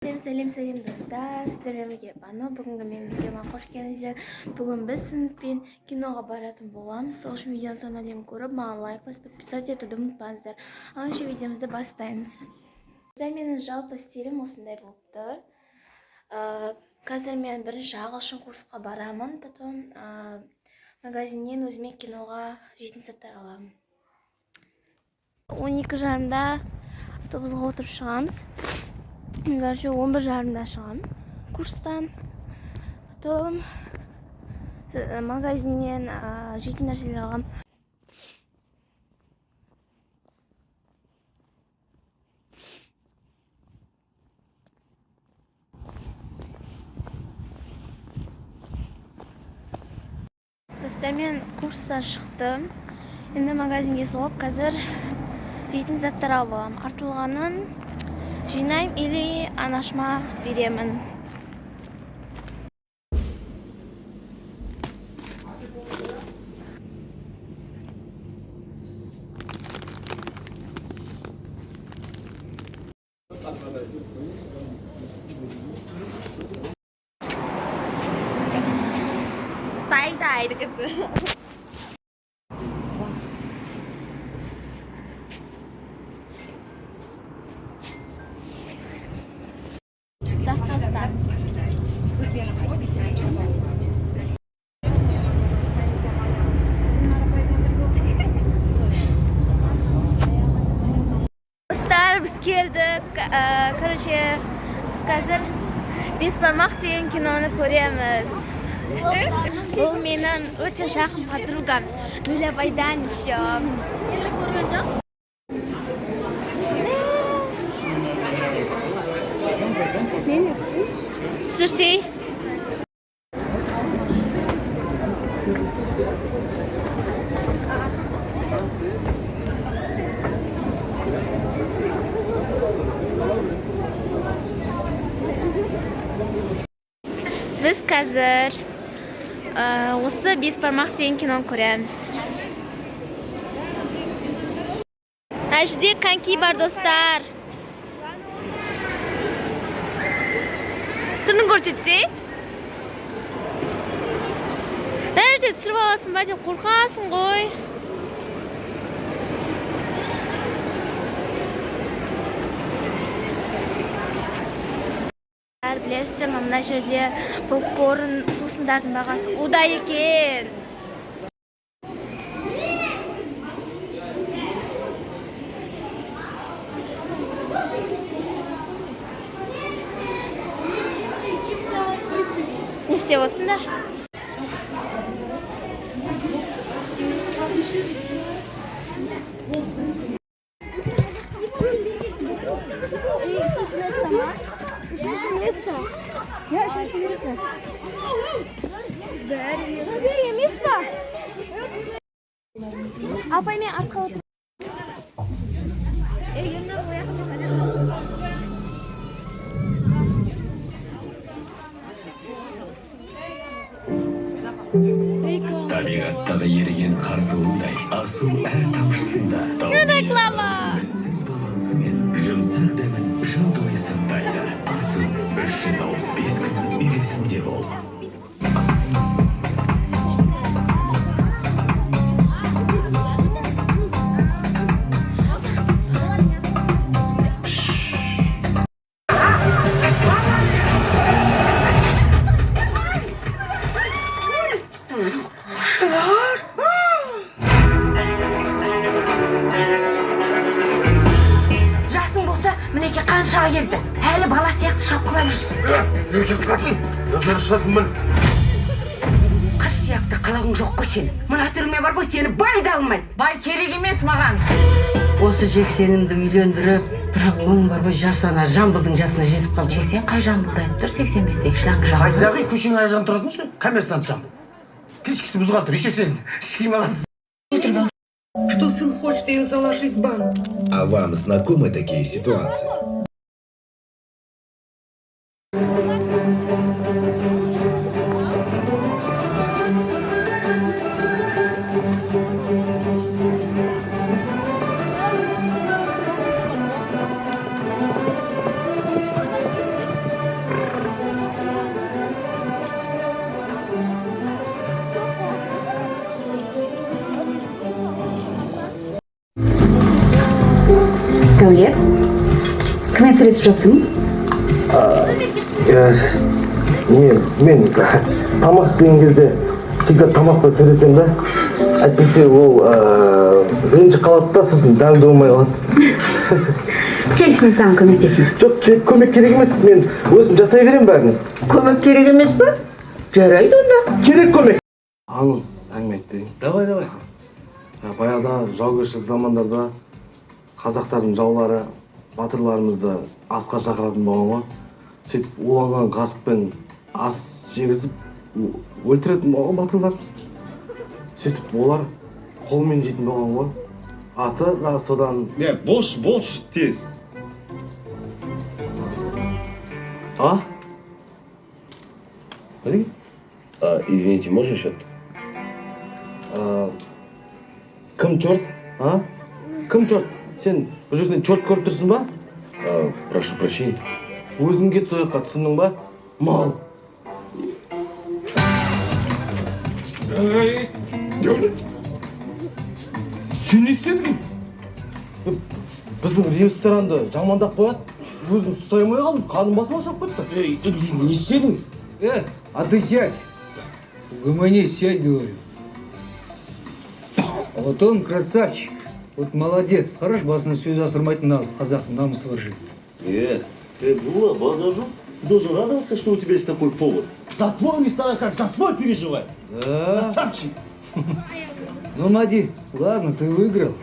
Сәлем, сәлем, достар! Сіздермен бірге Бану. Бүгінгі менің видеома қош келдіңіздер. Бүгін біз сыныппен киноға баратын боламыз. Сол үшін видеоны соңына дейін көріп, маған лайк басып, подписаться етуді ұмытпаңыздар. Ал ендеше видеомызды бастаймыз. Достар, менің жалпы стилім осындай болып тұр. Қазір мен бірінші ағылшын курсқа барамын, потом магазиннен өзіме киноға жейтін заттар аламын. 12:30-да автобусға отырып шығамыз. Мен, короче, 11:30-да шығамын курстан. Потом магазиннен жейтін нәрселер аламын. Достар, мен курстан шықтым. Енді магазинге соғып, қазір жейтін заттар алып аламын. Артылғанын жинаймын или анашыма беремін. Side-eye 个字。Біз автобустамыз. Достар, біз келдік. Короче, біз қазір «Бес бармақ» деген киноны көреміз. Бұл менің өте жақын подругам Нүля Байдан еще. Енді көрген жоқ. Мені түсірсей. Біз қазір осы «Бес бармақ» деген киноны көреміз. Мына жерде коньки бар, достар. Түрін көрсетсе. Мына жерде түсіріп аласың ба деп қорқасың ғой. Бәрі білесіздер ме, мына жерде попкорн, сусындардың бағасы удай екен. Не істеп отырсыңдар? Үшінші место. Я үшінші место. Бір емес па? Апай, мен артқа отыр. Ей, енді ояққа. Табиғаттағы еріген қар суындай асу әр тамшысында Реклама! Мінсіз балансы мен жұмсақ дәмін жыл бойы сақтайды. Асу, 365 күн үйлесімде бол. Жасың болса, мінекей, қаншаға келді, әлі бала сияқты шапқылап жүрсің. Назар біл. Қыз сияқты қылығың жоқ қой сенің. Мына түріңмен бар ғой, сені бай да алмайды. Бай керек емес маған. Осы Жексенімді үйлендіріп, бірақ оның бар ғой, жасы ана Жамбылдың жасына жетіп қалды. Жексен қай Жамбылды айтып тұр? 85-тегі шланг Жамбыл. Қайдағы көшенің ар жағында тұратын ше, коммерсант Жамбыл. Кешкісі бұзған тұр, еще сен іш аласың. Что сын хочет ее заложить в банк. А вам знакомы такие ситуации? Сөйлесіп жатсың? Не, мен тамақ істеген кезде всегда тамақпен сөйлесемін да, әйтпесе ол ренжіп қалады да, сосын дәмді болмай қалады. Кел, мен саған көмектесейін. Жоқ, көмек керек емес, мен өзім жасай беремін бәрін. Көмек керек емес па? Жарайды онда. Керек көмек. Аңыз әңгіме айтып берейін. Давай, давай. Баяғыда, жаугершілік замандарда, қазақтардың жаулары батырларымызды асқа шақыратын болған ғой. Сөйтіп, уланған қасықпен ас жегізіп, өлтіретін болған батырларымызды. Сөйтіп, олар қолмен жейтін болған ғой, аты да содан. Не, болшы, болшы, тез. А, не деген? А, извините, можно счет? А, кім черт? А, кім черт? Сен бұл жерден черт көріп тұрсың ба? А, прошу прощения. Өзің кет сол жаққа, түсіндің ба, мал? Ей, сен не істедің? Біздің ресторанды жамандап қояды, өзім ұстай алмай қалдым, қаным басыма шығып кетті. Ей, не істедің? Э, а ты сядь. Угомонись, сядь, говорю. А вот он красавчик. Вот молодец. Қараш, басына сөз асырмайтын нағыз қазақтың намысы бар жігіт. Э, Була, базар жоқ. Ты должен радоваться, что у тебя есть такой повар. За твой ресторан, как за свой переживай. Да. Красавчик. Ну, Мади, ладно, ты выиграл.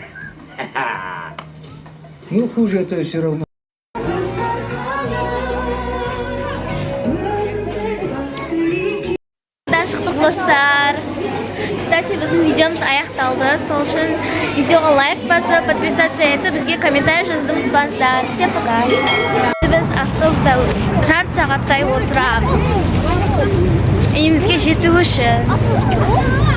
Ну, хуже это все равно. Дан шықтық, достар. Кстати, біздің видеомыз аяқталды. Сол үшін видеоға лайк басып, подписаться етіп, бізге комментарий жазуды ұмытпаңыздар. Всем пока. Біз автобуста жарты сағаттай отырамыз. Үйімізге жету үшін.